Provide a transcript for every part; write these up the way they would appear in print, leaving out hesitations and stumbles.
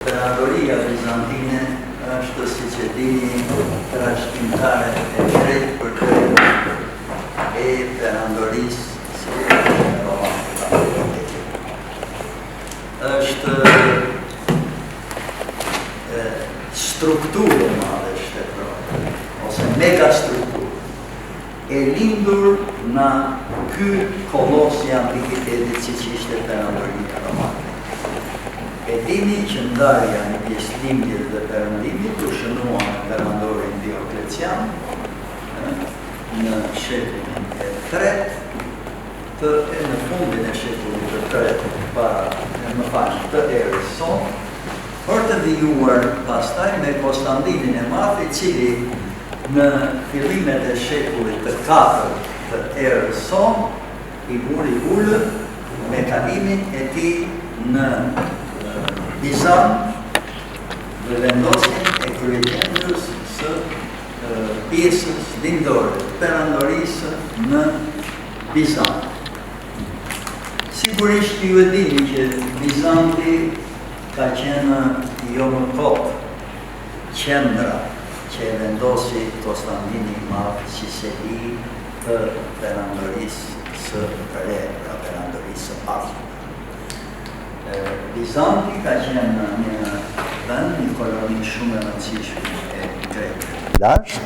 Perandoria Bizantine është, siç e dini, trashëgimtare e drejtpërdrejtë e Perandorisë së Romake. Është strukturë e madhe shtetërore ose megastrukturë e lindur nga ky kolos i antikitetit siç ishte Perandoria Romake. E dini që ndarja midis lindjes dhe perëndimit u shënua me perandorin Dioklecian në shekullin e tretë të e në fundin e shekullit të tretë para, më falni, të erës sonë, për të vijuar pastaj me Kostandinin e Madh, i cili në fillimet e shekullit të katërt të erës sonë i vuri vulën me kalimin e tij në Bizant dhe vendosjen e kryeqendrës së pjesës lindore të perandorisë në Bizant. Sigurisht ju e dini që Bizanti ka qenë jo më kot qendra që e vendosi Kostandini i Madh si seli të perandorisë së re, pra perandorisë së ardhme. Bizanti ka qenë një vend, një koloni shumë e rëndësishme e grekëve të lashtë,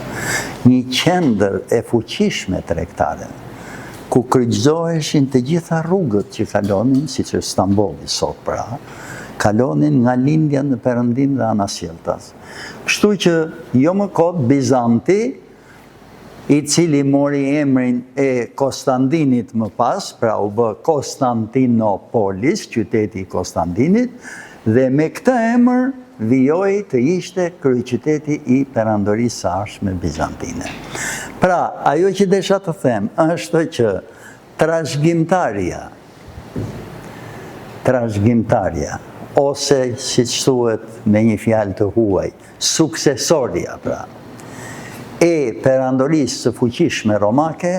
një qendër e fuqishme tregtare, ku kryqëzoheshin të gjitha rrugët që kalonin, siç është Stambolli sot pra, kalonin nga lindja në perëndim dhe anasjelltas. Kështu që jo më kot Bizanti i cili mori emrin e Kostandinit më pas, pra u bë Kostantinopolis, qyteti i Kostandinit, dhe me këtë emër vijoi të ishte kryeqyteti i Perandorisë së ardhshme Bizantine. Pra, ajo që desha të them është që trashëgimtaria, trashëgimtaria, ose siç thuhet me një fjalë të huaj, Suksesorja, pra, e Perandorisë së fuqishme romake,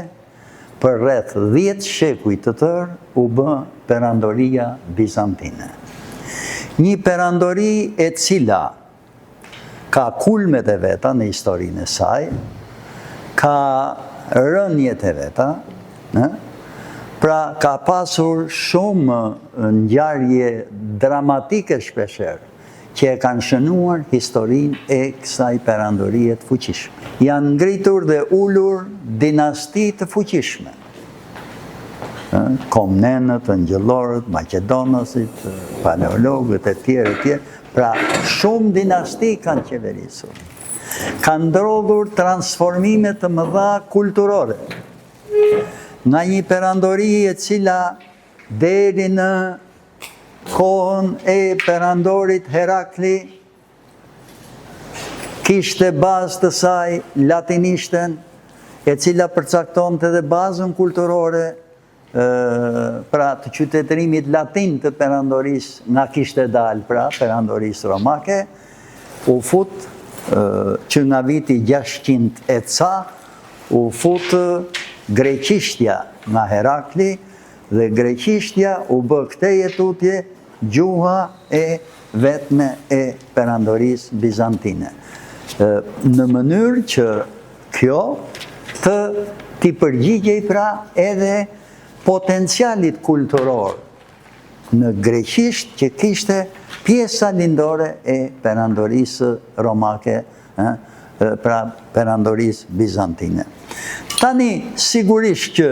për rreth dhjetë shekuj të tërë u bë Perandoria Bizantine. Një perandori e cila ka kulmet e veta në historinë e saj, ka rëniet e veta, ë? Pra ka pasur shumë ngjarje dramatike shpeshherë, që e kanë shënuar historinë e kësaj perandorie të fuqishme. Janë ngritur dhe ulur dinasti të fuqishme, Komnenët, Ëngjëllorët, Maqedonasit, Paleologët e tjerë e tjerë, pra shumë dinasti kanë qeverisur. Kanë ndodhur transformime të mëdha kulturore. Nga një perandori e cila deri në kohën e perandorit Herakli kishte bazë të saj latinishten, e cila përcaktonte dhe bazën kulturore pra të qytetërimit latin të perandorisë nga kishte dalë pra perandorisë romake, u fut që nga viti 600 e ca, u fut greqishtja nga Herakli, Dhe greqishtja u bë këtej e tutje gjuha e vetme e Perandorisë Bizantine, në mënyrë që kjo të t'i përgjigjej pra edhe potencialit kulturor në greqisht që kishte pjesa lindore e Perandorisë Romake, pra Perandorisë Bizantine. Tani, sigurisht që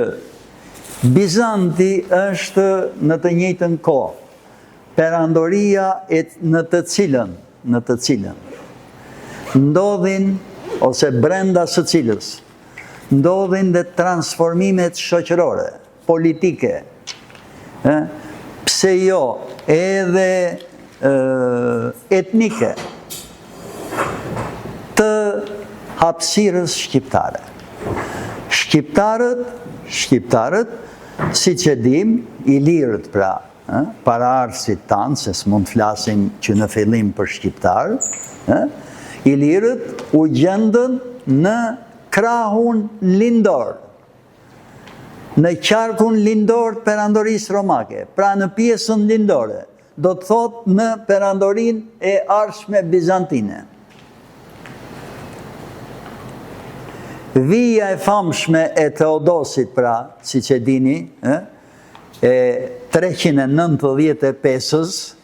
Bizanti është në të njëjtën kohë perandoria e në të cilën, në të cilën ndodhin ose brenda së cilës ndodhin dhe transformimet shoqërore, politike, ë, pse jo edhe etnike të hapësirës shqiptare. Shqiptarët, shqiptarët, siç e dimë, ilirët pra, ë, paraardhësit tanë, se s'mund të flasim që në fillim për shqiptarë, ë, ilirët u gjendën në krahun lindor, në qarkun lindor të perandorisë romake, pra në pjesën lindore. do të thotë në perandorinë e ardhshme bizantine. Vija e famshme e Teodosit, pra, siç e dini, e, e 395-ës,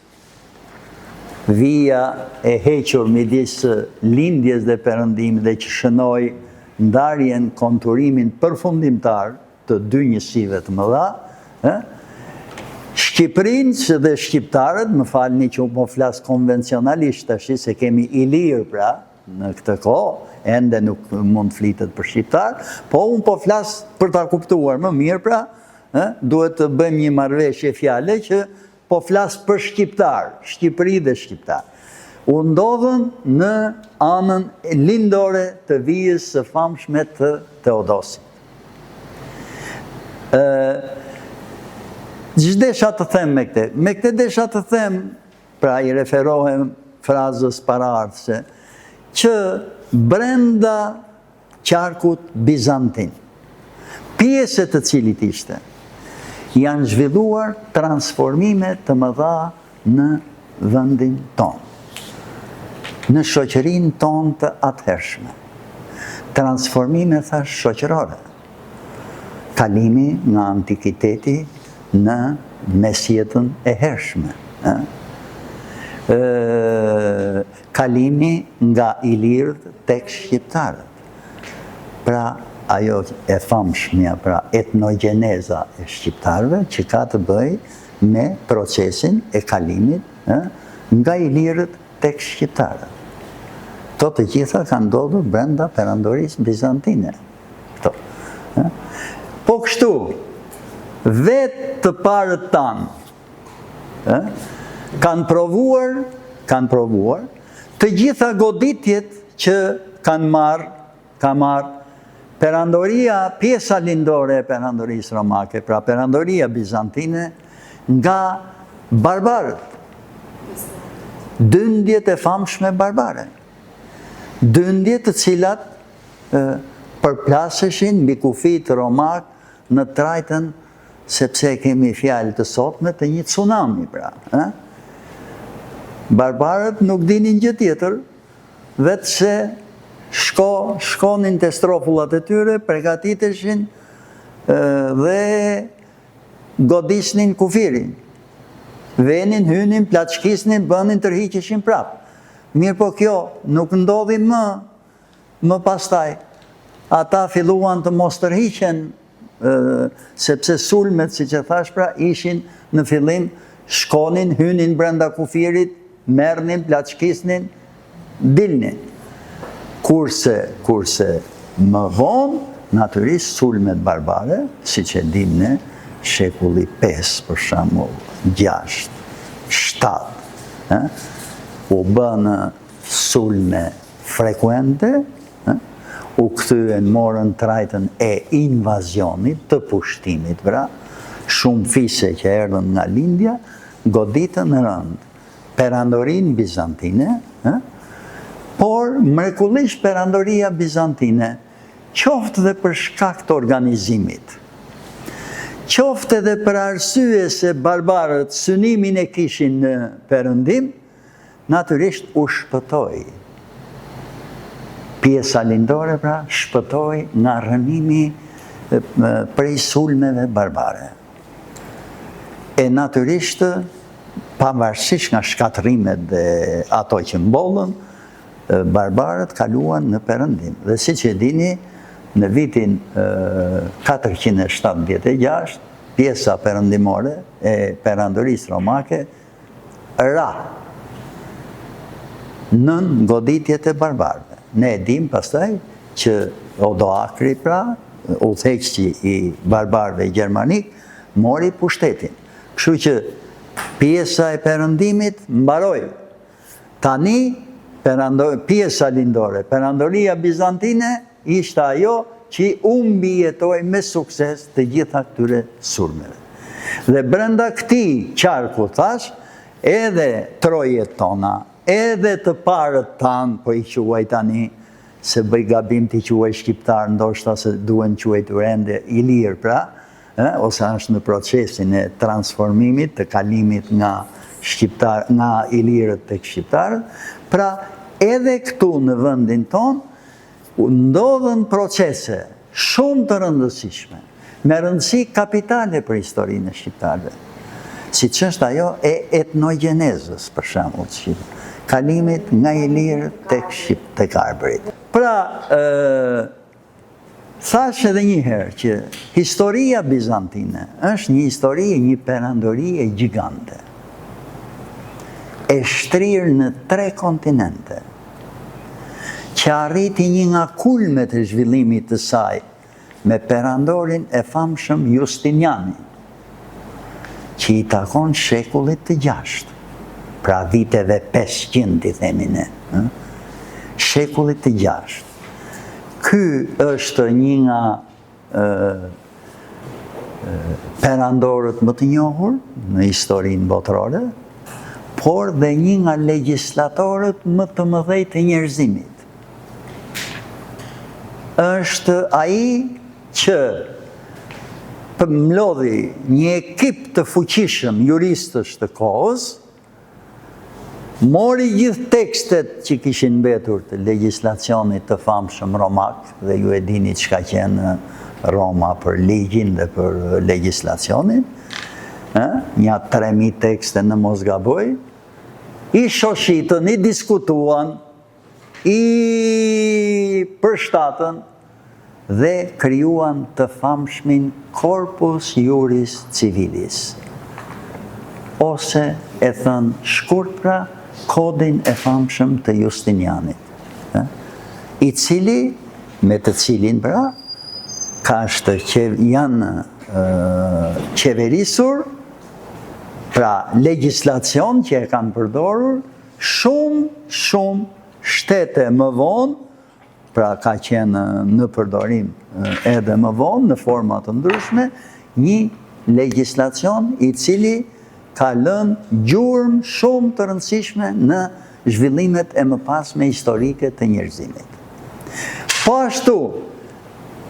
vija e hequr midis lindjes dhe perëndimit dhe që shënoi ndarjen, konturimin përfundimtar të dy njësive të mëdha, ë? Shqipërinë dhe shqiptarët, më falni që unë po flas konvencionalisht tashi se kemi ilirë pra në këtë kohë, ende nuk mund të flitet për shqiptarë, po unë po flas për ta kuptuar më mirë pra, ë? Duhet të bëjmë një marrëveshje fjale që Po flas për shqiptarë, Shqipëri dhe shqiptarë. U ndodhën në anën lindore të vijës së famshme të Teodosit. Ë Ç'desha të them me këtë? Me këtë desha të them, pra i referohem frazës paraardhëse, që brenda qarkut bizantin, pjesë e të cilit ishte, janë zhvilluar transformime të mëdha në vendin tonë, në shoqërinë tonë të atëhershme. Transformime thashë shoqërore. Kalimi nga antikiteti në mesjetën e hershme. Ë? Kalimi nga ilirët tek shqiptarët. Pra ajo e famshmja, pra etnogjeneza e shqiptarëve që ka të bëjë me procesin e kalimit, ë, nga ilirët tek shqiptarët. Këto të gjitha kanë ndodhur brenda perandorisë bizantine. Këto. Ë? Po kështu, vetë të parët tanë, Ë? Kanë provuar, kanë provuar të gjitha goditjet që kanë marrë, ka marrë perandoria, pjesa lindore e perandorisë romake, pra perandoria bizantine, nga barbarët. Dyndjet e famshme barbare. Dyndjet të cilat përplaseshin mbi kufijtë romakë në trajtën sepse e kemi fjalë të sotme të një tsunami, pra, ë? Barbarët nuk dinin gjë tjetër, veçse shko, shkonin te strofullat e tyre, pregatiteshin dhe godisnin kufirin. Venin, hynin, plaçkisnin, bënin, tërhiqeshin prapë. Mirëpo kjo nuk ndodhi më, më pastaj. Ata filluan të mos tërhiqen sepse sulmet, siç e thashë pra, ishin në fillim, shkonin, hynin brenda kufirit, merrnin, plaçkisnin, dilnin. Kurse, kurse më vonë, natyrisht sulmet barbare, siç e dimë ne, shekulli 5 për shembull, 6, 7, ë, u bënë sulme frekuente, u kthyen, morën trajtën e invazionit, të pushtimit, pra, shumë fise që erdhën nga lindja, goditën rëndë perandorinë bizantine, ë, por mrekullisht perandoria bizantine, qoftë dhe për shkak të organizimit, qoftë edhe për arsye se barbarët synimin e kishin në perëndim, Natyrisht u shpëtoi. Pjesa lindore pra shpëtoi nga rrënimi prej sulmeve barbare. E natyrisht pavarësisht nga shkatërrimet dhe ato që mbollën, barbarët kaluan në perëndim. Dhe siç e dini, në vitin 476, pjesa perëndimore e perandorisë romake ra nën goditjet e barbarëve. Ne e dimë pastaj që Odoakri pra, udhëheqësi i barbarëve gjermanikë, mori pushtetin. Kështu që pjesa e perëndimit mbaroi. Tani pjesa lindore, perandoria bizantine ishte ajo që u mbijetoi me sukses të gjitha këtyre sulmeve. Dhe brenda këtij qarku thashë, edhe trojet tona, edhe të parët tanë, po i quaj tani, se bëj gabim t'i quaj shqiptarë, ndoshta se duhen quajtur ende ilirë, pra, ë, ose është në procesin e transformimit, të kalimit nga shqiptar, nga ilirët tek shqiptarët, pra edhe këtu në vendin tonë ndodhën procese shumë të rëndësishme, me rëndësi kapitale për historinë e shqiptarëve, siç është ajo e etnogjenezës, për shembull, kalimit nga ilirët tek shqip, tek arbërit. Pra, thashë edhe një herë që historia bizantine është një histori e një perandorie gjigante, e shtrirë në tre kontinente, që arriti një nga kulmet e zhvillimit të saj me perandorin e famshëm Justinianin, që i takon shekullit të gjashtë, pra viteve 500 i themi ne, shekullit të gjashtë. Ky është një nga perandorët më të njohur në historinë botërore, por dhe një nga legjislatorët më të mëdhenj të njerëzimit. Është ai që mblodhi një ekip të fuqishëm juristësh të kohës, Mori gjithë tekstet që kishin mbetur të legjislacionit të famshëm romak, dhe ju e dini ç'ka qenë Roma për ligjin dhe për legjislacionin, ë, nja 3000 tekste në mos gaboj, i shoshitën, i diskutuan, i përshtatën dhe krijuan të famshmin Corpus Juris Civilis, ose e thënë shkurt pra, kodin e famshëm të Justinianit, i cili, me të cilin pra, ka është që janë qeverisur, pra legjislacion që e kanë përdorur, Shumë, shumë shtete më vonë, pra ka qenë në përdorim edhe më vonë, në forma të ndryshme, një legjislacion i cili ka lënë gjurmë shumë të rëndësishme në zhvillimet e mëpasme historike të njerëzimit. Po ashtu,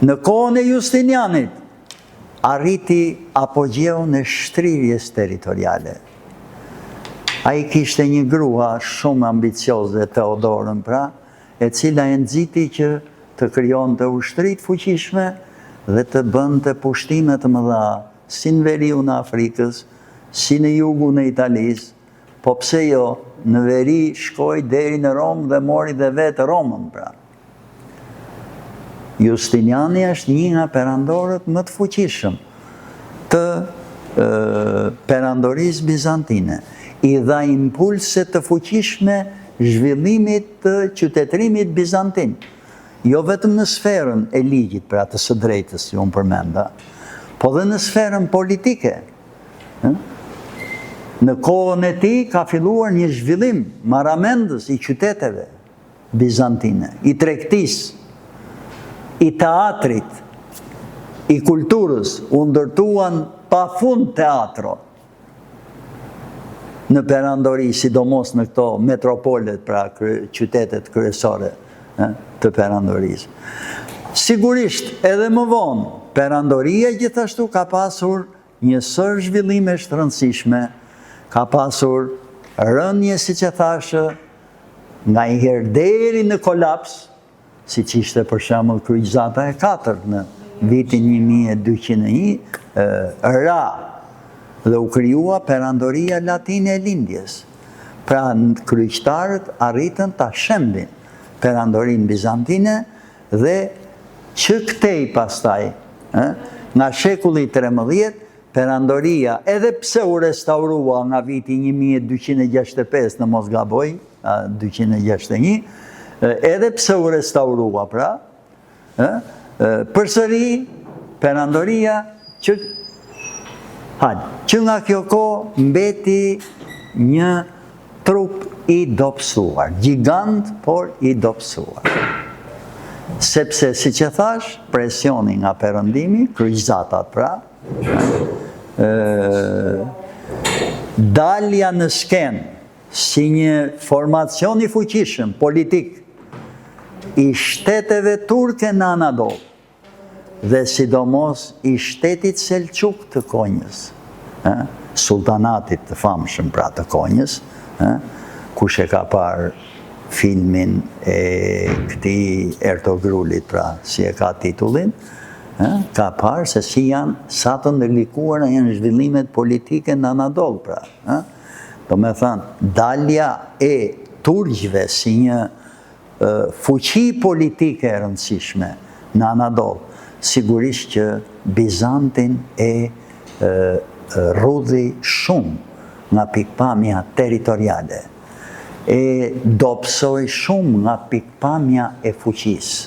në kohën e Justinianit, arriti apogjeun e shtrirjes territoriale. Ai kishte një grua shumë ambicioze, Teodorën pra, e cila e nxiti që të krijonte ushtri të fuqishme dhe të bënte pushtime të mëdha, si në veriun e Afrikës, si në jugun e Italisë, po pse jo, në veri shkoi deri në Romë dhe mori dhe vetë Romën pra. Justiniani është një nga perandorët më të fuqishëm të perandorisë bizantine. I dha impulse të fuqishme zhvillimit të qytetërimit bizantin. Jo vetëm në sferën e ligjit, pra të së drejtës që unë përmenda, po dhe në sferën politike. Në kohën e tij ka filluar një zhvillim marramendës i qyteteve, bizantine, i tregtisë, i teatrit, i kulturës, u ndërtuan pa fund teatro në perandori, sidomos në këto metropolet, pra qytetet kryesore të perandorisë. Sigurisht, edhe më vonë, perandoria gjithashtu ka pasur një sërë zhvillimesh të rëndësishme, ka pasur rënie, siç e thashë, nganjëherë deri në kolaps, siç ishte për shembull kryqëzata e katërt në vitin 1201, ra dhe u krijua perandoria latine e lindjes. Pra kryqtarët arritën ta shembin perandorinë bizantine dhe që këtej pastaj, nga shekulli i 13, perandoria, edhe pse u restaurua nga viti 1265 në mos gaboj, 261, edhe pse u restaurua pra, përsëri perandoria që hajde, që nga kjo kohë mbeti një trup i dobësuar, gjigant, por i dobësuar. Sepse, siç e thashë, presioni nga perëndimi, kryqëzatat pra, dalja në skenë si një formacion i fuqishëm politik i shteteve turke në Anadoll dhe sidomos i shtetit Selçuk të Konjës, ë? Sulltanatit të famshëm pra të Konjës, ë, kush e ka parë filmin e këtij Ertogrulit, pra si e ka titullin, ë, ka parë se si janë, sa të ndërlikuara janë zhvillimet politike në Anadoll, pra, ë. Domethënë, dalja e turqve si një fuqi politike e rëndësishme në Anadoll, sigurisht që Bizantin e rrudhi shumë nga pikëpamja territoriale, e dobësoi shumë nga pikëpamja e fuqisë.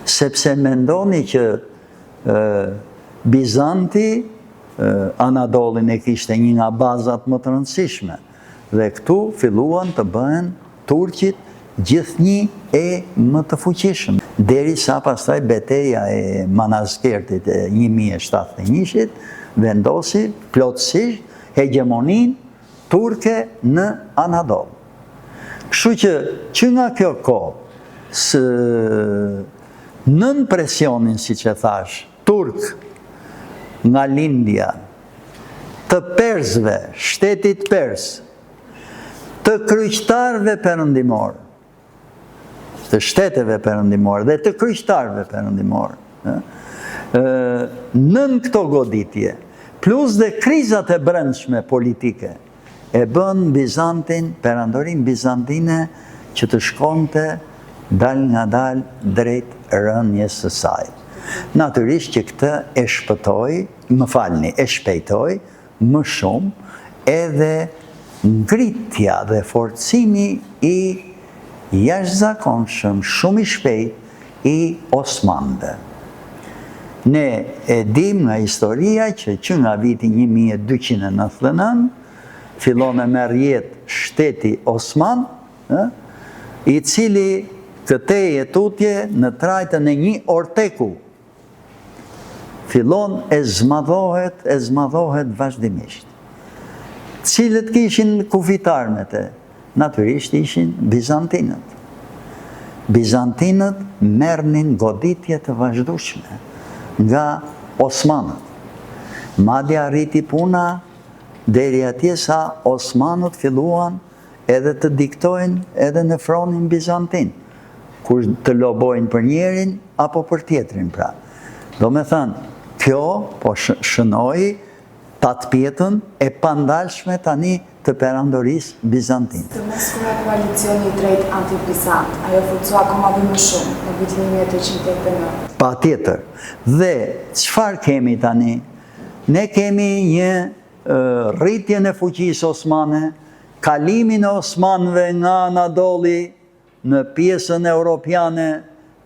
Sepse mendoni që Bizanti Anadollin e kishte një nga bazat më të rëndësishme dhe këtu filluan të bëhen turqit gjithnjë e më të fuqishëm, derisa pastaj beteja e Manazkertit e 1071-shit vendosi plotësisht hegjemoninë turke në Anadoll. Kështu që që nga kjo kohë, së nën presionin, siç e thashë, turk nga lindja, të persëve, shtetit pers, të kryqtarëve perëndimorë, të shteteve perëndimore dhe të kryqtarëve perëndimorë, nën këto goditje, plus dhe krizat e brendshme politike, e bënë Bizantin, perandorinë bizantine që të shkonte dalëngadalë drejt rënies së saj. Natyrisht që këtë e shpëtoi, më falni, e shpejtoi më shumë edhe ngritja dhe forcimi i jashtëzakonshëm shumë i shpejtë i osmanëve. Ne e dimë nga historia që që nga viti 1299 fillon e merr jetë shteti osman, ë, i cili këtej e tutje në trajtën e një orteku Fillon e zmadhohet, e zmadhohet vazhdimisht. Cilët kishin kufitar me te? Natyrisht ishin bizantinët. Bizantinët merrnin goditje të vazhdueshme nga osmanët. Madje arriti puna deri atje sa osmanët filluan edhe të diktojnë edhe në fronin bizantin, kur të lobojnë për njërin apo për tjetrin pra. Domethënë, kjo po shënoi tatëpjetën e pandalshme tani të perandorisë bizantine. Sidomos kur ra koalicioni i tretë anti-Bizant, ajo u forcua akoma dhe më shumë në vitin 1389. Patjetër. Dhe çfarë kemi tani? Ne kemi një rritjen e fuqisë osmane, kalimin e osmanëve nga Anadolli në pjesën europiane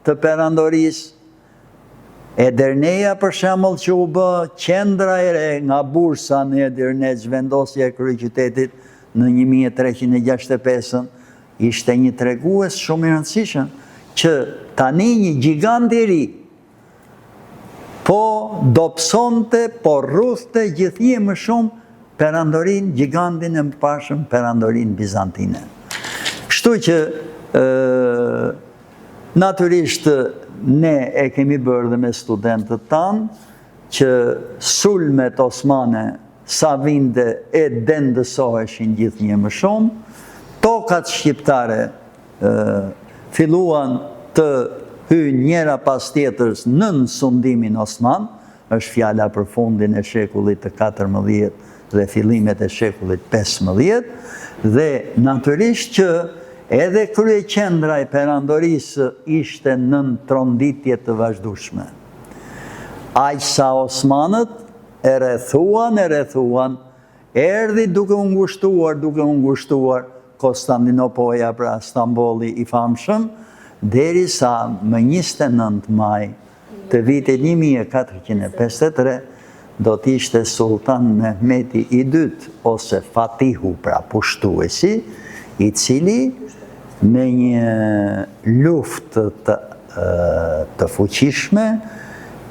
të perandorisë, Edirneja për shembull që u bë qendra e re nga Bursa në Edirne zhvendosja e kryeqytetit në 1365-ën, ishte një tregues shumë i rëndësishëm që tani një gjigant i ri Po dobësonte, po rrudhte gjithnjë e më shumë perandorinë, gjigandin e mëparshëm, perandorinë bizantine. Kështu që natyrisht ne e kemi bërë dhe me studentët tanë që sulmet osmane sa vinte e dendësoheshin gjithnjë më shumë, tokat shqiptare filluan të hyjnë njëra pas tjetrës nën sundimin osman, është fjala për fundin e shekullit të 14 dhe fillimet e shekullit 15, dhe natyrisht që edhe kryeqendra e perandorisë ishte nën tronditje të vazhdueshme. Aq sa osmanët e rrethuan, e rrethuan, Erdhi duke u ngushtuar, duke u ngushtuar Kostandinopoja, pra Stambolli i famshëm, derisa më 29 maj të vitit 1453 do të ishte Sulltan Mehmeti i dytë ose Fatihu, pra pushtuesi, i cili me një luftë të të fuqishme,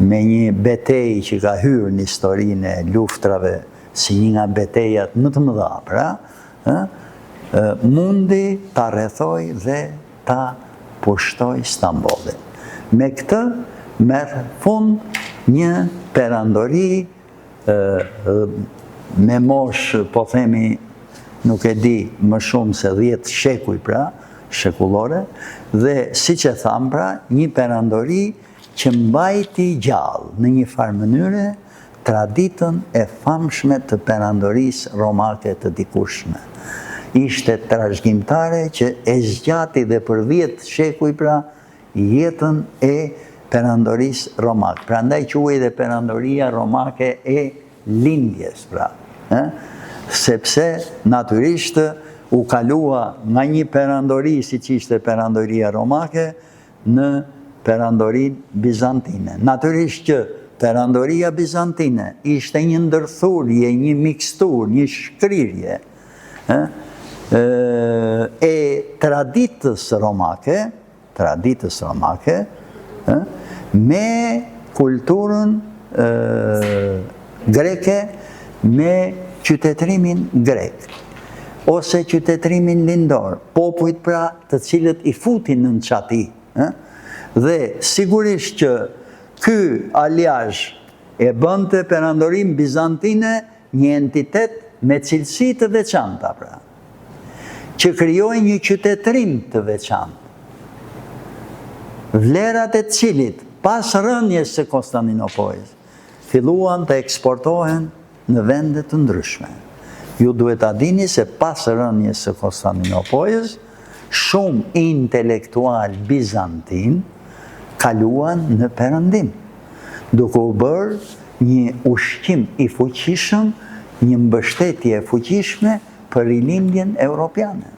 me një betejë që ka hyrë në historinë e luftrave si një nga betejat më të mëdha, pra, ë, mundi ta rrethojë dhe ta pushtojë Stambollin. Me këtë merr fund një perandori ë, me moshë, po themi, nuk e di, më shumë se 10 shekuj pra, shekullore, dhe siç e thamë pra, një perandori që mbajti gjallë në një farë mënyre traditën e famshme të perandorisë romake të dikurshme. Ishte trashëgimtare që e zgjati dhe për 10 shekuj pra jetën e perandorisë romake. Prandaj quhej dhe perandoria romake e lindjes, pra, ë? Sepse natyrisht u kalua nga një perandori siç ishte perandoria romake në perandorinë bizantine. Natyrisht që perandoria bizantine ishte një ndërthurje, një miksturë, një shkrirje, ë, e traditës romake, traditës romake, ë, me kulturën ë, greke, me qytetërimin grek ose qytetërimin lindor, popujt pra të cilët i futi nën çati, ë? Dhe sigurisht që ky aliazh e bënte perandorinë bizantine një entitet me cilësi të veçanta, pra, që krijoi një qytetërim të veçantë, vlerat e të cilit pas rënies së Konstantinopojës filluan të eksportohen në vende të ndryshme. Ju duhet ta dini se pas rënies së Konstantinopojës, shumë intelektualë bizantinë kaluan në Perëndim, duke u bërë një ushqim i fuqishëm, një mbështetje e fuqishme për rilindjen europiane,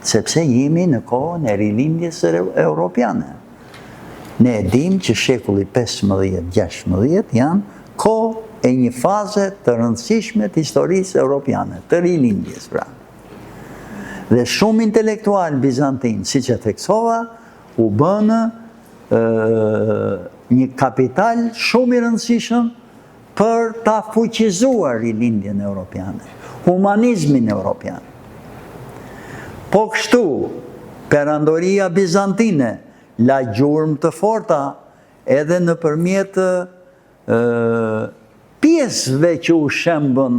sepse jemi në kohën e rilindjes europiane. Ne e dimë që shekulli 15, 16 janë kohë e një faze të rëndësishme të historisë europiane, të rilindjes pra. Dhe shumë intelektualë bizantinë, siç e theksova, u bënë një kapital shumë i rëndësishëm për ta fuqizuar rilindjen europiane, humanizmin europian. Po kështu, perandoria bizantine la gjurmë të forta edhe nëpërmjet pjesëve që u shembën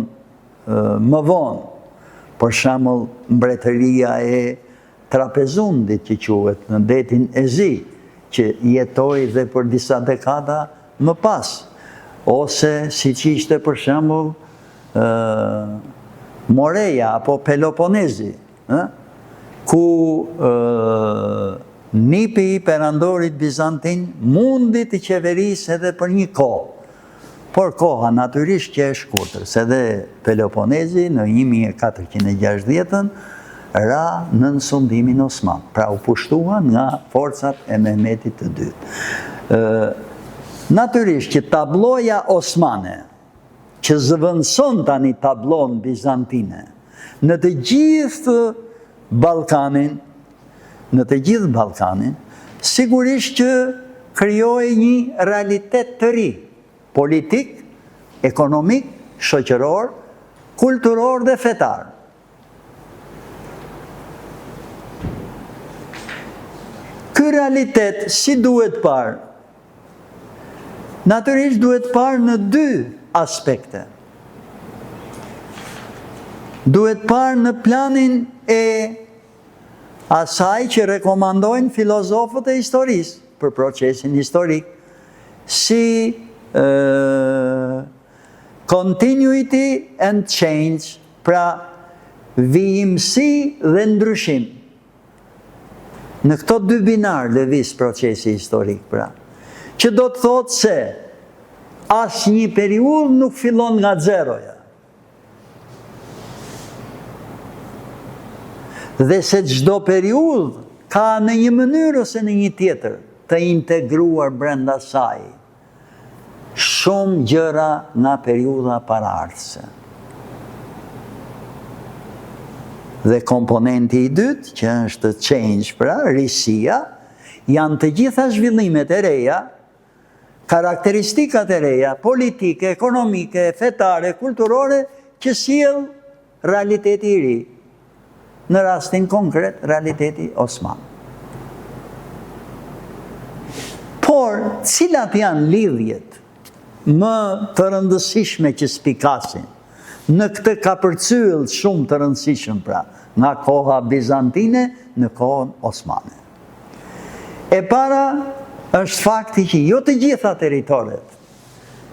më vonë, për shembull mbretëria e Trapezundit që quhet në Detin e Zi, që jetoi dhe për disa dekada më pas, ose siç ishte për shembull Moreja apo Peloponezi, ë, ku nipi i perandorit bizantin mundi të qeverisë edhe për një kohë. Por koha natyrisht qe e shkurtër, se dhe Peloponezi në 1460-ën ra nën sundimin osman, pra u pushtua nga forcat e Mehmetit të dytë. Natyrisht që tabloja osmane, që zëvendëson tani tablon bizantine, në të gjithë Ballkanin, në të gjithë Ballkanin, sigurisht që krijoi një realitet të ri, politik, ekonomik, shoqëror, kulturor dhe fetar. Ky realitet si duhet parë? Natyrisht duhet parë në dy aspekte. Duhet parë në planin e asaj që rekomandojnë filozofët e historisë për procesin historik, si continuity and change, pra vijimësi dhe ndryshim. Në këto dy binarë lëviz procesi historik, pra, që do të thotë se asnjë periudhë nuk fillon nga zeroja. Dhe se çdo periudhë ka në një mënyrë ose në një tjetër të integruar brenda saj shumë gjëra nga periudha paraardhëse. Dhe komponenti i dytë, që është change, pra, risia, janë të gjitha zhvillimet e reja, karakteristikat e reja, politike, ekonomike, fetare, kulturore, që sjell realiteti i ri, në rastin konkret, realiteti osman. Por, cilat janë lidhjet më të rëndësishme që spikasin? në këtë kapërcyell shumë të rëndësishëm pra, nga koha bizantine në kohën osmane. E para është fakti që jo të gjitha territoret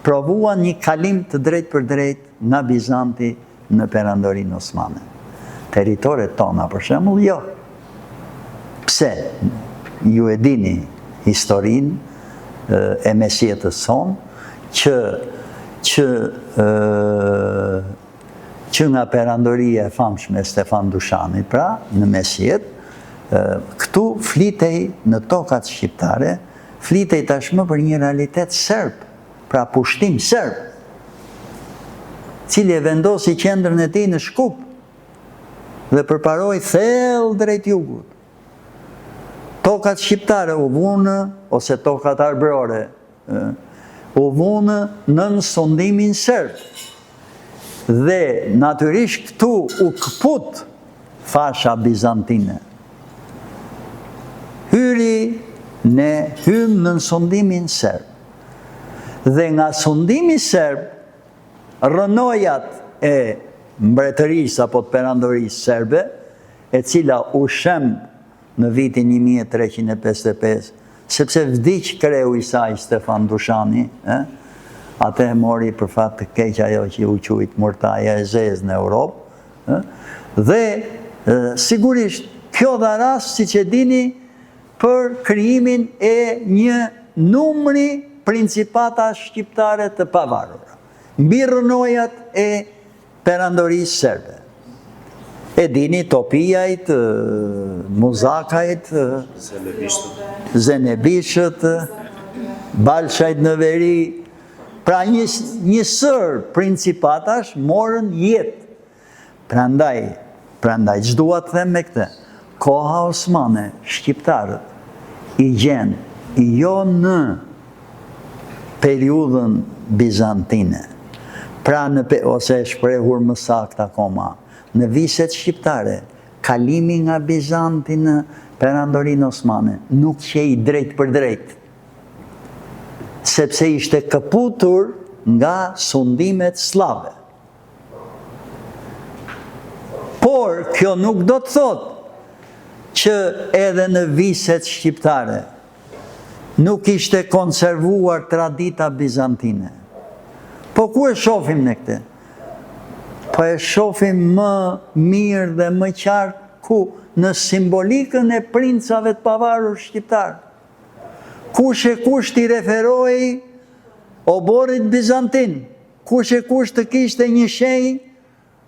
provuan një kalim të drejtpërdrejtë nga Bizanti në Perandorinë Osmane. Territoret tona, për shembull, jo. Pse? Ju e dini historinë e mesjetës sonë, që që që nga perandoria e famshme e Stefan Dushanit, pra, në mesjetë, këtu flitej në tokat shqiptare, flitej tashmë për një realitet serb, pra pushtim serb, cili e vendosi qendrën e tij në Shkup dhe përparoi thellë drejt jugut. Tokat shqiptare u vunë, ose tokat arbërore, u vunë nën sundimin serb. Dhe natyrisht këtu u këput fasha bizantine. Hyri ne hymë nën sundimin serb. Dhe nga sundimi serb, rrënojat e mbretërisë apo të perandorisë serbe, e cila u shemb në vitin 1355, sepse vdiq kreu i saj Stefan Dushani, ë, atë e mori për fat të keq ajo që u quajt murtaja e zezë në Europë, ë, dhe sigurisht kjo dha rast, siç e dini, për krijimin e një numri principatash shqiptare të pavarura, mbi rrënojat e Perandorisë Serbe. E dini Topiajt, Muzakajt, Zenebishët, Balshajt në veri, pra një, një sërë principatash morën jetë. Prandaj, prandaj, ç'dua të them me këtë? Koha osmane, shqiptarët i gjen jo në periudhën bizantine, pra në ose e shprehur më saktë akoma, në viset shqiptare, kalimi nga Bizanti në Perandorinë Osmane nuk qe i drejtpërdrejtë, sepse ishte këputur nga sundimet sllave. Por, kjo nuk do të thotë që edhe në viset shqiptare nuk ishte konservuar tradita bizantine. Po ku e shofim ne këtë? Po e shofim më mirë dhe më qartë ku në simbolikën e princave të pavarur shqiptarë. Kush e kush t'i referohej oborrit bizantin, Kush e kush të kishte një shenjë,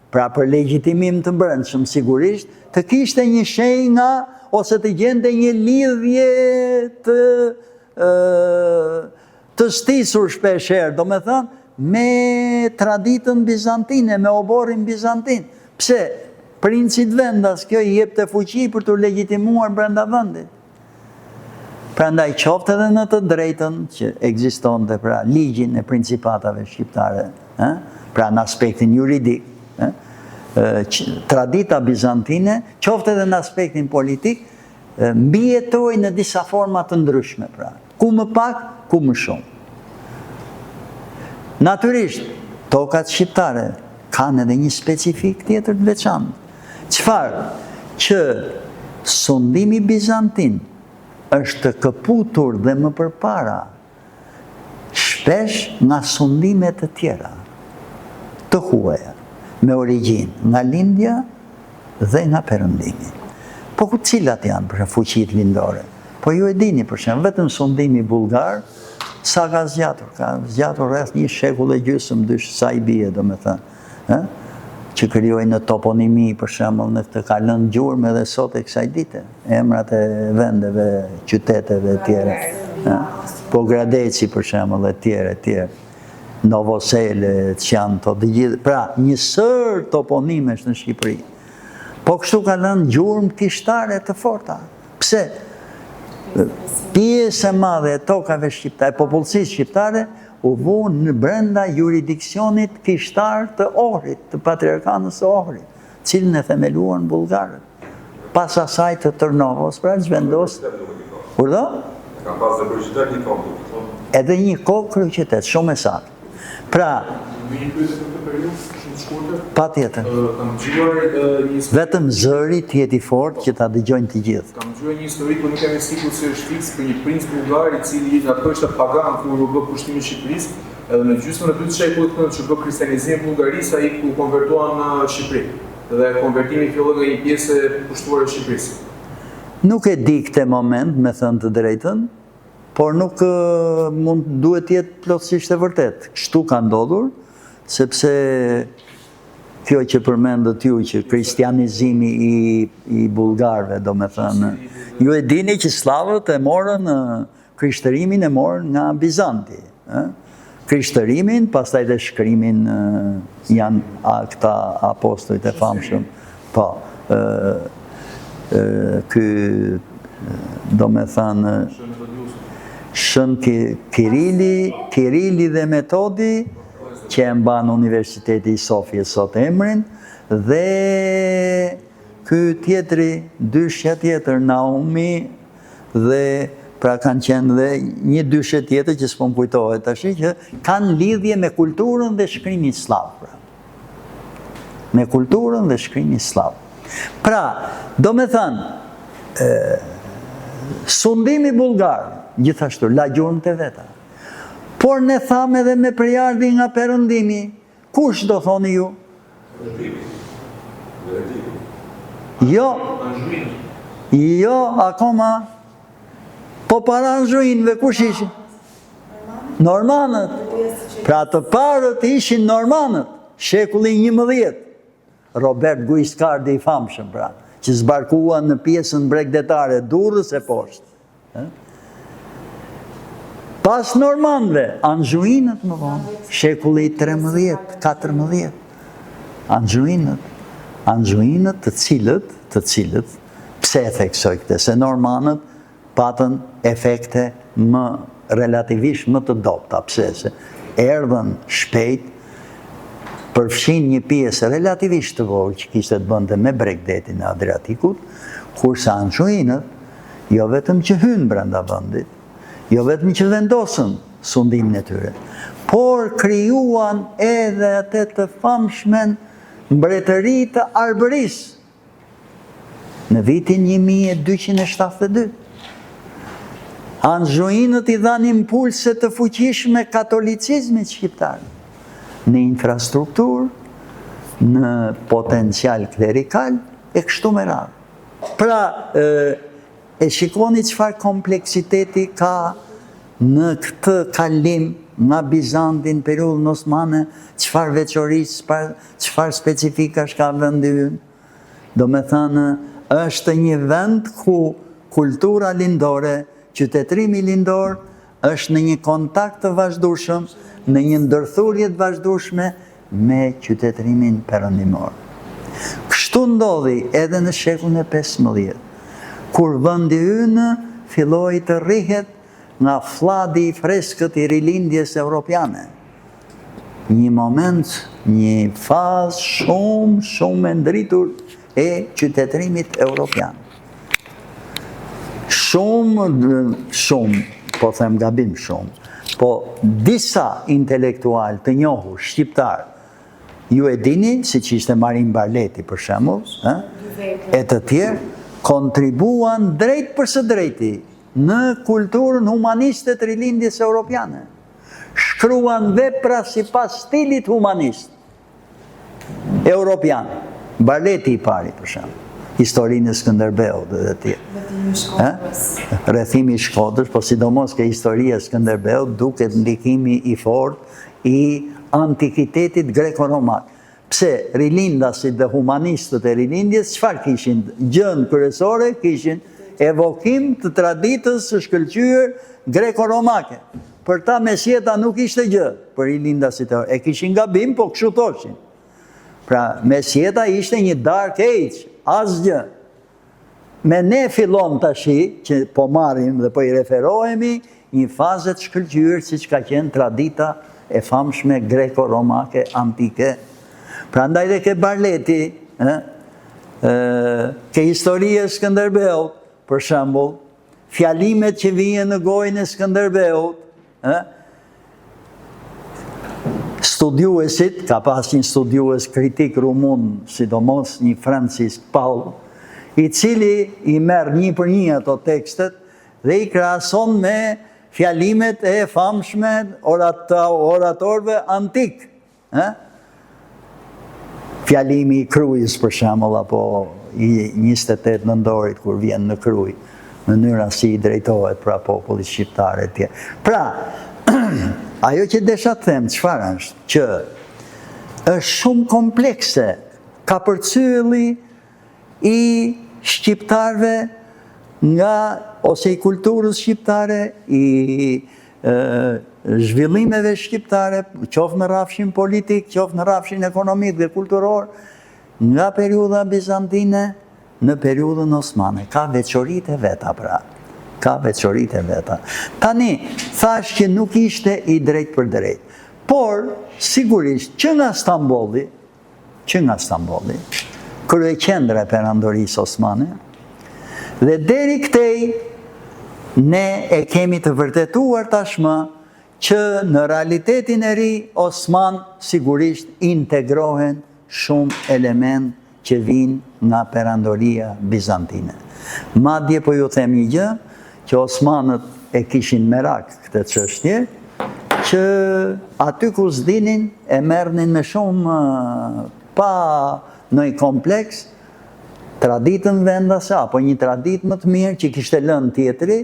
pra për legjitimim të brendshëm sigurisht, të kishte një shenjë nga ose të gjente një lidhje të të stisur shpeshherë, domethënë, me traditën bizantine, me oborrin bizantin. Pse? Princit vendas kjo i jepte fuqi për t'u legjitimuar brenda vendit. Prandaj qoftë edhe në të drejtën që ekzistonte pra ligjin e principatave shqiptare, ë, pra në aspektin juridik, ë, tradita bizantine, qoftë edhe në aspektin politik, mbijetoi në disa forma të ndryshme, pra, ku më pak, ku më shumë. Natyrisht, tokat shqiptare kanë edhe një specifikë tjetër të veçantë. Çfarë? Që sundimi bizantin është këputur dhe më përpara shpesh nga sundime të tjera të huaja, me origjinë nga lindja dhe nga perëndimi. Po ku cilat janë për fuqitë lindore? Po ju e dini për shembull, vetëm sundimi bullgar sa ka zgjatur, ka zgjatur rreth një shekull e gjysmë, dy sa i bie, domethënë. ë, që krijoi në toponimi, për shembull, në këtë ka lënë gjurmë edhe sot e kësaj dite, emrat e vendeve, qyteteve e tjera. Ë? Pogradeci për shembull e tjera e tjera. Novosele, që janë to të gjithë, pra një sërë toponimesh në Shqipëri. Po kështu ka lënë gjurmë kishtare të forta. Pse? Pjesë e madhe e tokave shqiptare, e popullsisë shqiptare, u vu në brenda juridiksionit kishtar të Ohrit, të Patriarkanës së Ohrit, cilën e themeluan bullgarët. Pas asaj të Tërnovos, pra zhvendos... Urdhëro? Ka pas dhe kryeqytet një kohë, do të thonë. Edhe një kohë kryeqytet, shumë e saktë. Pra... Në një pyetje për këtë periudhë, shumë. të shkurtër? Patjetër. Kam dëgjuar një histori. Vetëm zëri të jetë i fortë që ta dëgjojnë të gjithë. Kam dëgjuar një histori, por nuk jam i sigurt se është fiks për një princ bullgar i cili në atë kohë ishte pagan kur u bë pushtimi i Shqipërisë, edhe në gjysmën e dytë të shekullit të që u bë kristianizimi i Bullgarisë, ai u konvertua në Shqipëri. Dhe konvertimi filloi nga një pjesë e pushtuar e Shqipërisë. Nuk e di këtë moment, me thënë të drejtën, por nuk mund duhet të jetë plotësisht e vërtetë. Kështu ka ndodhur, sepse kjo që përmendët ju që kristianizimi i, i bullgarëve, domethënë, ju e dini që sllavët e morën krishtërimin e morën nga Bizanti, ë? Krishtërimin, pastaj dhe shkrimin janë këta apostujt e famshëm. Po, ë ky domethënë Shën Kirili, Kirili dhe Metodi, që e mban Universiteti i Sofjes sot emrin, dhe ky tjetri, dyshja tjetër, Naumi dhe pra kanë qenë dhe një dyshe tjetër që s'po më kujtohet tashi që kanë lidhje me kulturën dhe shkrimin sllav pra. Me kulturën dhe shkrimin sllav. Pra, domethënë, sundimi bullgar, gjithashtu, la gjurmët e veta. Por ne thamë edhe me prejardhje nga perëndimi, Kush do thoni ju? Jo. Jo, akoma. Po para Anzhuinëve, kush ishin? Normanët. Pra të parët ishin Normanët, shekulli 11. Robert Guiscardi i famshëm, pra, që zbarkuan në pjesën bregdetare Durrës e poshtë. Pas Normanëve, Anzhuinët më vonë, shekulli 13, 14, Anzhuinët, Anzhuinët të cilët, të cilët, pse e theksoj këtë, se Normanët patën efekte më relativisht më të dobëta, pse se erdhën shpejt, përfshinë një pjesë relativisht të vogël që kishte të bënte me bregdetin e Adriatikut, kurse Anzhuinët jo vetëm që hynë brenda vendit, jo vetëm që vendosën sundimin e tyre, por krijuan edhe atë të famshmen mbretëri të Arbërisë në vitin 1272. Anzhuinët i dhanë impulse të fuqishme katolicizmit shqiptar në infrastrukturë, në potencial klerikal e kështu me radhë. Pra, e shikoni çfarë kompleksiteti ka në këtë kalim nga Bizanti në periudhën osmane, çfarë veçorish, çfarë specifikash ka vendi ynë. Domethënë, është një vend ku kultura lindore, qytetërimi lindor, është në një kontakt të vazhdueshëm, në një ndërthurje të vazhdueshme me qytetërimin perëndimor. Kështu ndodhi edhe në shekullin e 15, kur vendi ynë filloi të rrihet nga flladi i freskët i rilindjes europiane. Një moment, një fazë shumë, shumë e ndritur e qytetërimit europian. Shumë, shumë, po them gabim shumë, po disa intelektualë të njohur shqiptarë, ju e dini, siç ishte Marin Barleti për shembull, ë, e të tjerë, kontribuan drejtpërsëdrejti në kulturën humaniste të rilindjes europiane. Shkruan vepra sipas stilit humanist. Europian. Barleti i pari, për shembull. Historinë e Skënderbeut dhe të tjerë. Rrethimi i Shkodrës. Rrethimi i Shkodrës, po sidomos ke historia e Skënderbeut, duket ndikimi i fortë i antikitetit greko-romak. Pse rilindasit dhe humanistët e rilindjes çfarë kishin? Gjënë kryesore kishin evokim të traditës së shkëlqyer greko-romake. Për ta mesjeta nuk ishte gjë, për rilindasit e kishin gabim, po kështu thoshin. Pra, mesjeta ishte një dark age, asgjë. Me ne fillon tashi, që po marrim dhe po i referohemi, një faze të shkëlqyer siç ka qenë tradita e famshme greko-romake antike. Prandaj dhe ke Barleti, ë, ke historia e Skënderbeut, për shembull, Fjalimet që vijnë në gojën e Skënderbeut, ë? Studiuesit, ka pas një studiues kritik rumun, sidomos një Francis Paul, i cili i merr një për një ato tekstet dhe i krahason me fjalimet e famshme oratorëve antikë. Ë? Fjalimi i Krujës për shembull apo i 28 nëntorit kur vjen në Krujë, mënyra si i drejtohet pra popullit shqiptar etj. Pra, ajo që desha të them çfarë është që është shumë komplekse kapërcyelli i shqiptarëve nga ose i kulturës shqiptare, i zhvillimeve shqiptare, qoftë në rrafshin politik, qoftë në rrafshin ekonomik dhe kulturor, nga periudha bizantine në periudhën osmane. Ka veçoritë e veta, pra. Ka veçoritë e veta. Tani, thashë që nuk ishte i drejtpërdrejtë. Por, sigurisht, që nga Stambolli, që nga Stambolli, kryeqendra e Perandorisë Osmane, dhe deri këtej ne e kemi të vërtetuar tashmë që në realitetin e ri osman sigurisht integrohen shumë elementë që vijnë nga Perandoria Bizantine. Madje po ju them një gjë, që osmanët e kishin merak këtë çështje, që aty ku s'dinin e merrnin me shumë pa ndonjë kompleks traditën vendase apo një traditë më të mirë që kishte lënë tjetri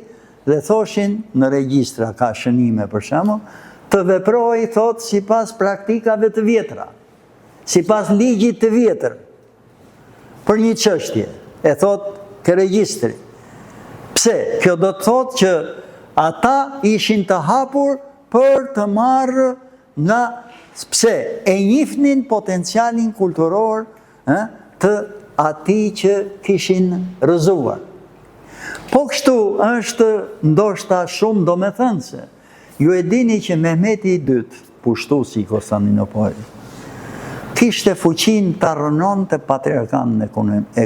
dhe thoshin në regjistra ka shënime për shembull, të veprojë thotë sipas praktikave të vjetra, sipas ligjit të vjetër. Për një çështje, e thotë ke regjistri. Pse? Kjo do të thotë që ata ishin të hapur për të marrë nga pse e njihnin potencialin kulturor ë, të atij që kishin rrëzuar. Po kështu është ndoshta shumë domethënëse. Ju e dini që Mehmeti i Dytë, pushtuesi i Konstantinopojës, kishte fuqinë ta rrënonte Patriarkanën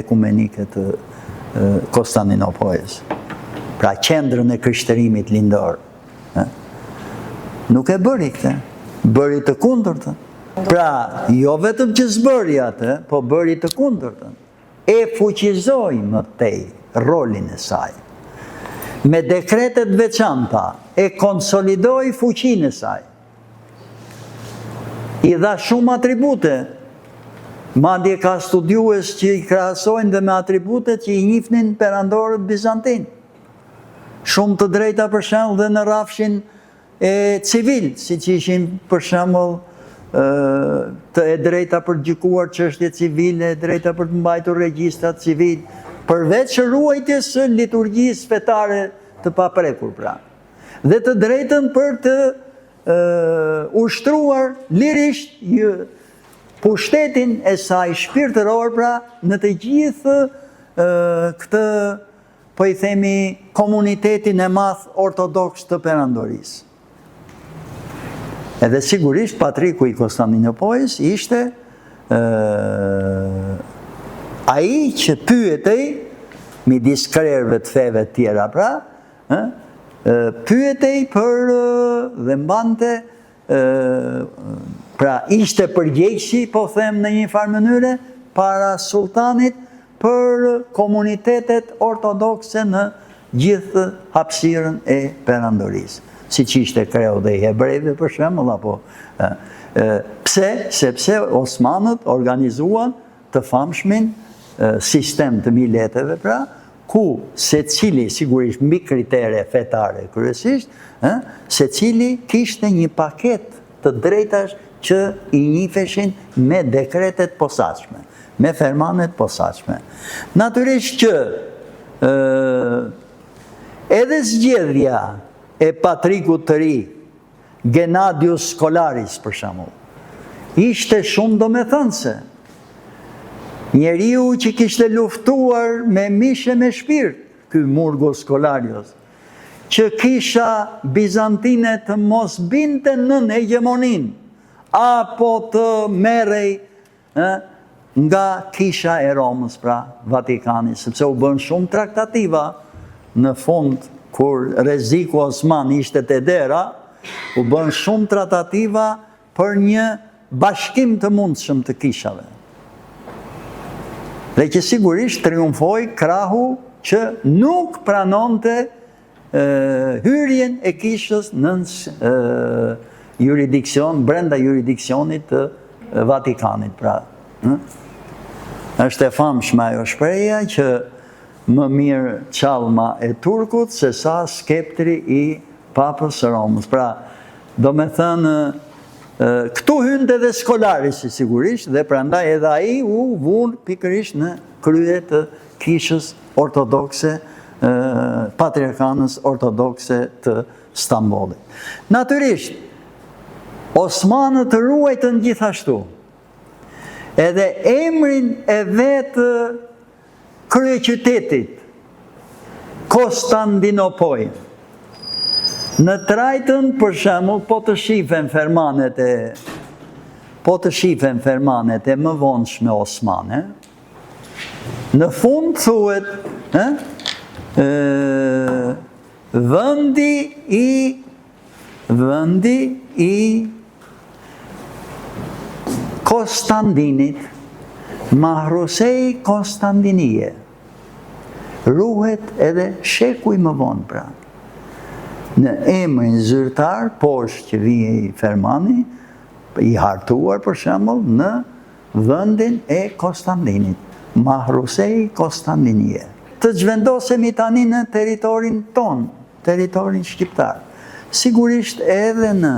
Ekumenike të Konstantinopojës, pra qendrën e krishterimit lindor. Nuk e bëri këtë, bëri të kundërtën. Pra, jo vetëm që s'bëri atë, po bëri të kundërtën. e fuqizoi më tej rolin e saj. Me dekrete të veçanta e konsolidoi fuqinë e saj. I dha shumë atribute, madje ka studiues që i krahasojnë dhe me atributet që i njihnin perandorët bizantinë. Shumë të drejta për shembull dhe në rrafshin e civil, siç ishin për shembull të e drejta për të gjykuar çështje civile, e drejta për të mbajtur regjistrat civilë, përveç ruajtjes së liturgjisë fetare të paprekur pra. Dhe të drejtën për të ushtruar lirisht një pushtetin e saj shpirtëror pra në të gjithë këtë po i themi komunitetin e madh ortodoks të perandorisë. Edhe sigurisht patriku i Konstantinopojës ishte ai që pyetej midis krerëve të feve të tjera pra, ë pyetej për dhe mbante Pra ishte përgjegjësi, po them në një farë mënyre, para sulltanit për komunitetet ortodokse në gjithë hapësirën e perandorisë. Siç ishte kreu dhe i hebrejve për shembull apo pse? Sepse osmanët organizuan të famshmin sistem të mileteve, pra, ku secili, sigurisht mbi kritere fetare kryesisht, ë, secili kishte një paketë të drejtash që i njifeshin me dekrete të posaçme, me fermane të posaçme. Natyrisht që ë edhe zgjedhja e patrikut të ri Gennadius Skolaris, për shembull, ishte shumë domethënëse. Njeriu që kishte luftuar me mish e me shpirt, ky Murgo Skolarios, që kisha bizantine të mos binte nën hegjemoninë, apo të merrej ë, nga kisha e Romës, pra Vatikani, sepse u bënë shumë traktativa në fund kur rreziku osman ishte te dera, u bënë shumë tratativa për një bashkim të mundshëm të kishave. Dhe që sigurisht triumfoi krahu që nuk pranonte hyrjen e kishës nën juridiksion, brenda juridiksionit të Vatikanit, pra. Është e famshme ajo shprehja që më mirë çallma e turkut se sa skeptri i Papës së Romës. Pra, domethënë, këtu hynte dhe Skolarisi sigurisht dhe prandaj edhe ai u vu pikërisht në krye të kishës ortodokse, patriarkanës ortodokse të Stambollit. Natyrisht, Osmanët ruajtën gjithashtu edhe emrin e vetë kryeqytetit, Kostandinopojën. Në trajtën, për shembull, po të shifen fermanet e po të shifen fermanet e mëvonshme osmane, Në fund thuhet, ë? Vendi i vendi i Kostandinit, Mahrusei Kostandinije. Ruhet edhe shekuj më vonë pra. Në emrin zyrtar, poshtë që vihej fermani, i hartuar për shembull në vendin e Kostandinit, Mahrusei Kostandinije. Të zhvendosemi tani në territorin tonë, territorin shqiptar. Sigurisht edhe në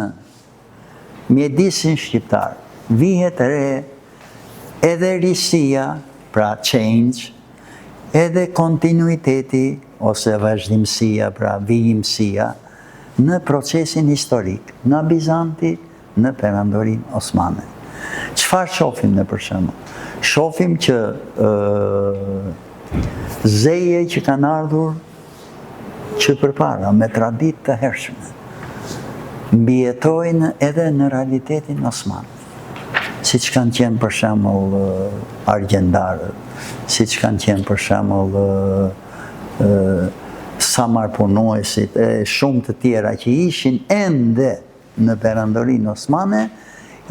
mjedisin shqiptar vihet re edhe risia, pra change, edhe kontinuiteti ose vazhdimësia, pra vijimësia, në procesin historik, nga Bizanti në Perandorinë Osmane. Çfarë shofim ne për shembull? Shofim që zeje që kanë ardhur që përpara me traditë të hershme, mbijetojnë edhe në realitetin osman. Siç kanë qenë për shembull argjendarët, siç kanë qenë për shembull samarpunuesit e shumë të tjera që ishin ende në Perandorinë Osmane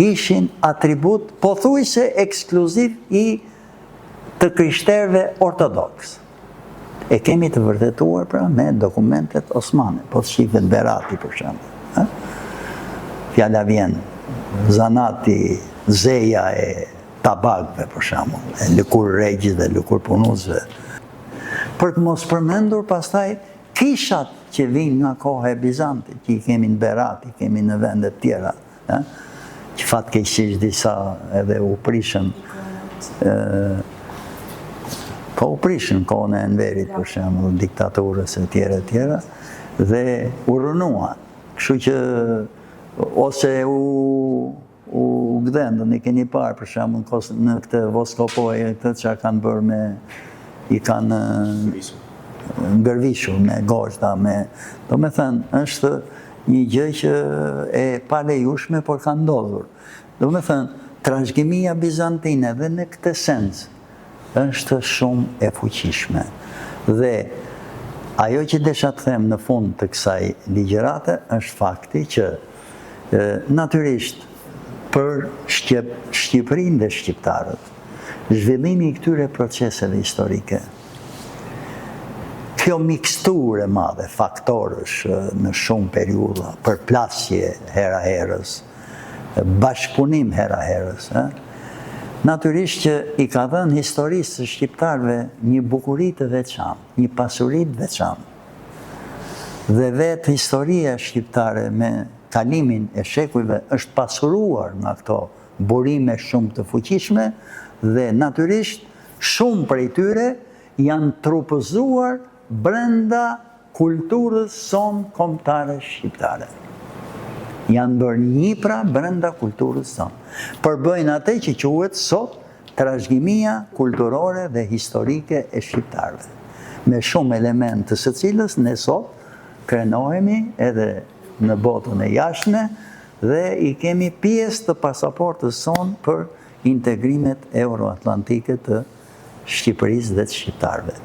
ishin atribut pothuajse ekskluziv i të krishterëve ortodoksë. E kemi të vërtetuar pra me dokumentet osmane, po të shifet Berati për shembull. Ë? Fjala vjen zanati zeja e tabakëve për shembull, e lëkurëregjësve, lëkurëpunuesve. Për të mos përmendur pastaj Kishat që vijnë nga koha e Bizantit, që i kemi në Berat, i kemi në vende të tjera, ë, që fatkeqësisht disa edhe u prishën, ë, po u prishën kohën e Enverit për shembull, diktaturës e tjera e tjera, dhe u rrënuan. Kështu që ose u U gdhendën, i keni parë për shembull në në këtë Voskopojë, këtë çka kanë bërë me i kanë ngërvishur me gozhda, me domethënë është një gjë që e palejushme, por ka ndodhur. Domethënë, trashëgimia bizantine dhe në këtë sens është shumë e fuqishme. Dhe ajo që desha të them në fund të kësaj ligjërate është fakti që Natyrisht, për Shqipërinë dhe shqiptarët, zhvillimi i këtyre proceseve historike, kjo miksturë e madhe faktorësh në shumë periudha, përplasje hera-herës, bashkëpunim hera-herës, ë, natyrisht që i ka dhënë historisë së shqiptarëve një bukuri të veçantë, një pasuri të veçantë. Dhe vetë historia shqiptare me kalimin e shekujve është pasuruar nga këto burime shumë të fuqishme dhe natyrisht shumë prej tyre janë trupëzuar brenda kulturës sonë kombëtare shqiptare. Janë bërë nipra brenda kulturës sonë. Përbëjnë atë që quhet sot Trashëgimia kulturore dhe historike e shqiptarëve, me shumë elementë të së cilës ne sot krenohemi edhe në botën e jashtme dhe i kemi pjesë të pasaportës sonë për integrimet euroatlantike të Shqipërisë dhe të shqiptarëve.